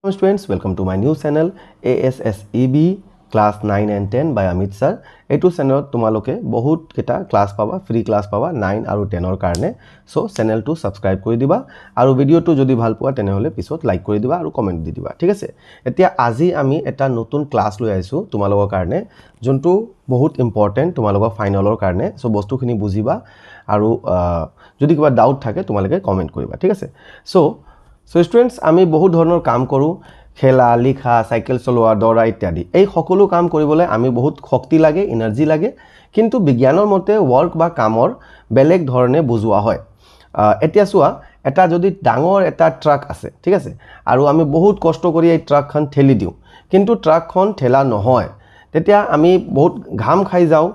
Students, welcome to my new channel ASSEB class 9 and 10 by Amit sir. এইটো চেনেলত তোমালোকে বহুতকেইটা ক্লাছ পাবা, ফ্ৰী ক্লাছ পাবা 9 আৰু 10ৰ কাৰণে। চ' চেনেলটো ছাবস্ক্ৰাইব কৰি দিবা আৰু ভিডিঅ'টো যদি ভাল পোৱা, তেনেহ'লে পিছত লাইক কৰি দিবা আৰু কমেণ্ট দি দিবা, ঠিক আছে? এতিয়া আজি আমি এটা নতুন ক্লাছ লৈ আহিছোঁ তোমালোকৰ কাৰণে, যোনটো বহুত ইম্পৰ্টেণ্ট তোমালোকৰ ফাইনেলৰ কাৰণে। চ' বস্তুখিনি বুজিবা আৰু যদি কিবা ডাউট থাকে, তোমালোকে কমেণ্ট কৰিবা, ঠিক আছে? চ' ষ্টুডেণ্টছ, আমি বহুত ধৰণৰ কাম কৰোঁ: খেলা, লিখা, চাইকেল চলোৱা, দৌৰা ইত্যাদি। এই সকলো কাম কৰিবলৈ আমি বহুত শক্তি লাগে, এনাৰ্জি লাগে। কিন্তু বিজ্ঞানৰ মতে ৱৰ্ক বা কামৰ বেলেগ ধৰণে বুজোৱা হয়। এতিয়া চোৱা, এটা যদি ডাঙৰ এটা ট্ৰাক আছে, ঠিক আছে, আৰু আমি বহুত কষ্ট কৰি এই ট্ৰাকখন ঠেলি দিওঁ, কিন্তু ট্ৰাকখন ঠেলা নহয়, তেতিয়া আমি বহুত ঘাম খাই যাওঁ।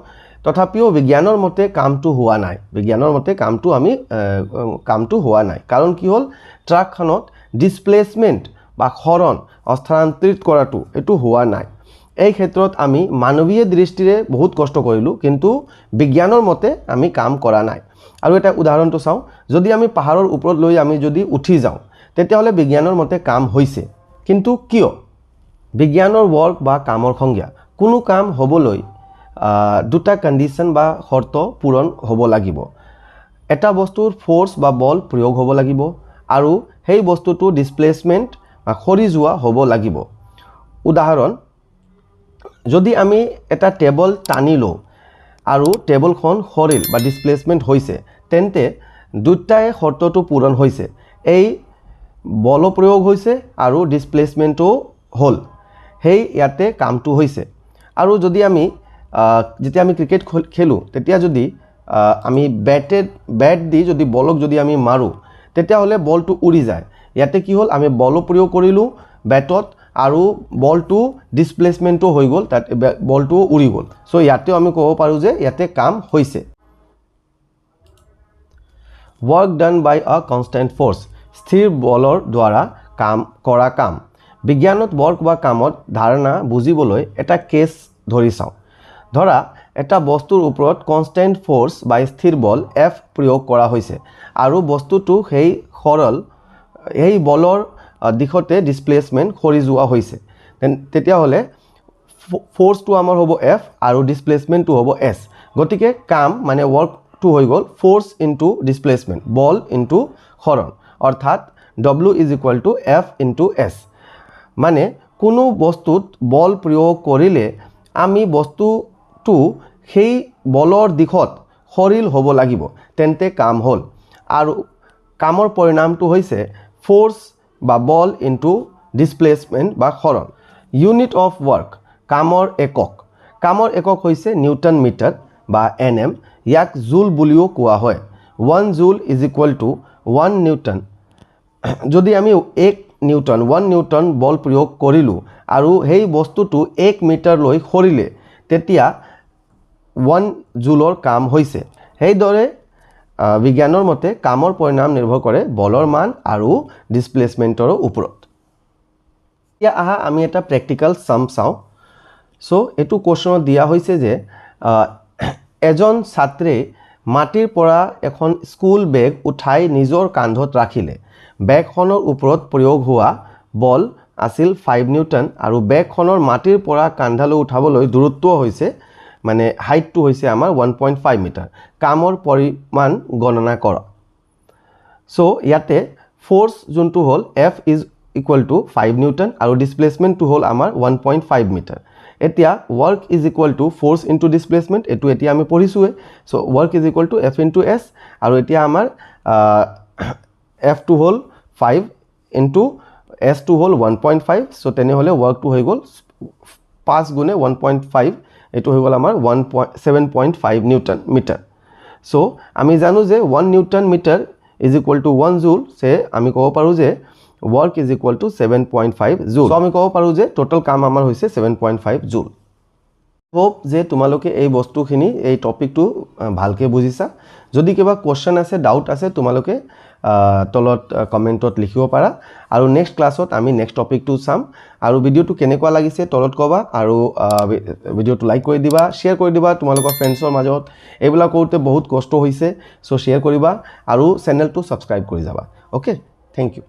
তথাপিও বিজ্ঞানৰ মতে কামটো হোৱা নাই। বিজ্ঞানৰ মতে কামটো হোৱা নাই। কাৰণ কি হ'ল? ট্ৰাকখনত ডিছপ্লেচমেণ্ট বা সৰণ, স্থানান্তৰিত কৰাটো এইটো হোৱা নাই। এই ক্ষেত্ৰত আমি মানৱীয় দৃষ্টিৰে বহুত কষ্ট কৰিলোঁ, কিন্তু বিজ্ঞানৰ মতে আমি কাম কৰা নাই। আৰু এটা উদাহৰণটো চাওঁ। যদি আমি পাহাৰৰ ওপৰত লৈ আমি যদি উঠি যাওঁ, তেতিয়াহ'লে বিজ্ঞানৰ মতে কাম হৈছে। কিন্তু কিয়? বিজ্ঞানৰ ৱৰ্ক বা কামৰ সংজ্ঞা: কোনো কাম হ'বলৈ দুটা কণ্ডিশ্যন বা শৰ্ত পূৰণ হ'ব লাগিব। এটা বস্তুৰ ফ'ৰ্চ বা বল প্ৰয়োগ হ'ব লাগিব আৰু সেই বস্তুটো ডিছপ্লেচমেণ্ট বা সৰি যোৱা হ'ব লাগিব। উদাহৰণ, যদি আমি এটা টেবল টানি লওঁ আৰু টেবুলখন সৰিল বা ডিছপ্লেচমেণ্ট হৈছে, তেন্তে দুটাই শৰ্তটো পূৰণ হৈছে। এই বলো প্ৰয়োগ হৈছে আৰু ডিছপ্লেচমেণ্টো হ'ল, সেই ইয়াতে কামটো হৈছে। আৰু যদি আমি যেতিয়া আমি ক্ৰিকেট খেলোঁ, তেতিয়া যদি আমি বেট দি যদি বলক যদি আমি মাৰোঁ, তেতিয়াহ'লে বলটো উৰি যায়। ইয়াতে কি হ'ল? আমি বলো প্ৰয়োগ কৰিলোঁ বেটত আৰু বলটো ডিছপ্লেচমেণ্টো হৈ গ'ল, তাত বলটোও উৰি গ'ল। চ' ইয়াতেও আমি ক'ব পাৰোঁ যে ইয়াতে কাম হৈছে। Work done by a constant force, স্থিৰ বলৰ দ্বাৰা কাম কৰা কাম। বিজ্ঞানত ৱৰ্ক বা কামত ধাৰণা বুজিবলৈ এটা কেছ ধৰি চাওঁ। ধৰা, এটা বস্তুৰ ওপৰত কনষ্টেণ্ট ফ'ৰ্চ বা স্থিৰ বল এফ প্ৰয়োগ কৰা হৈছে আৰু বস্তুটো সেই বলৰ দিশতে ডিছপ্লেচমেণ্ট, সৰি যোৱা হৈছে। তেতিয়াহ'লে ফ'ৰ্চটো আমাৰ হ'ব এফ আৰু ডিছপ্লেচমেণ্টটো হ'ব এছ। গতিকে কাম মানে ৱৰ্কটো হৈ গ'ল ফ'ৰ্চ ইনটু ডিছপ্লেচমেণ্ট, বল ইনটু সৰণ, অৰ্থাৎ W is equal to F into S। মানে কোনো বস্তুত বল প্ৰয়োগ কৰিলে আমি বস্তুটো সেই বলৰ দিশত সৰিল হ'ব লাগিব, তেন্তে কাম হ'ল। আৰু কামৰ পৰিণামটো হৈছে ফ'ৰ্চ বা বল ইনটু ডিছপ্লেচমেণ্ট বা সৰণ। ইউনিট অফ ৱৰ্ক, কামৰ একক। কামৰ একক হৈছে নিউটন মিটাৰ বা এন এম। ইয়াক জুল বুলিও কোৱা হয়। 1 joule is equal to 1 newton। যদি আমি 1 নিউটন, 1 নিউটন বল প্ৰয়োগ কৰিলোঁ আৰু সেই বস্তুটো 1 মিটাৰলৈ সৰিলে, তেতিয়া 1 জুলৰ কাম হৈছে। সেইদৰে বিজ্ঞানৰ মতে কামৰ পৰিণাম নিৰ্ভৰ কৰে বলৰ মান আৰু ডিছপ্লেচমেণ্টৰ ওপৰত। এতিয়া আহা, আমি এটা প্ৰেক্টিকেল চাম চাওঁ। চ' এইটো কুৱেশ্যনত দিয়া হৈছে যে এজন ছাত্ৰে মাটিৰ পৰা এখন স্কুল বেগ উঠাই নিজৰ কান্ধত ৰাখিলে। বেগখনৰ ওপৰত প্ৰয়োগ হোৱা বল আছিল 5 নিউটন আৰু বেগখনৰ মাটিৰ পৰা কান্ধলৈ উঠাবলৈ দূৰত্ব হৈছে, মানে হাইটটো হৈছে আমাৰ 1.5 মিটাৰ। কামৰ পৰিমাণ গণনা কৰা। চ' ইয়াতে ফ'ৰ্চ যোনটো হ'ল F is equal to 5 newton আৰু ডিছপ্লেচমেণ্টটো হ'ল আমাৰ 1.5 মিটাৰ। এতিয়া work is equal to force into displacement, এইটো এতিয়া আমি পঢ়িছোঁৱে। So work is equal to F into S। আৰু এতিয়া আমাৰ এফটো হ'ল 5 ইনটু এছটো হ'ল 1.5। চ' তেনেহ'লে ৱৰ্কটো হৈ গ'ল 5 গুণে 1.5, এইটো হৈ গ'ল আমাৰ one point 7.5 newton meter। So আমি জানো যে 1 newton meter is equal to 1 joule। চে আমি ক'ব পাৰোঁ যে work is equal to 7.5 joule। So আমি ক'ব পাৰোঁ যে টোটেল কাম আমাৰ হৈছে 7.5 জুল। হোপ যে তোমালোকে এই বস্তুখিনি, এই টপিকটো ভালকৈ বুজিছা। যদি কিবা কুৱেশ্যন আছে, ডাউট আছে, তোমালোকে তলত কমেণ্টত লিখিব পাৰা আৰু নেক্সট ক্লাছত আমি নেক্সট টপিকটো চাম। আৰু ভিডিঅ'টো কেনেকুৱা লাগিছে তলত ক'বা আৰু ভিডিঅ'টো লাইক কৰি দিবা, শ্বেয়াৰ কৰি দিবা তোমালোকৰ ফ্ৰেণ্ডছৰ মাজত। এইবিলাক কৰোঁতে বহুত কষ্ট হৈছে, চ' শ্বেয়াৰ কৰিবা আৰু চেনেলটো ছাবস্ক্ৰাইব কৰি যাবা। Okay, thank you.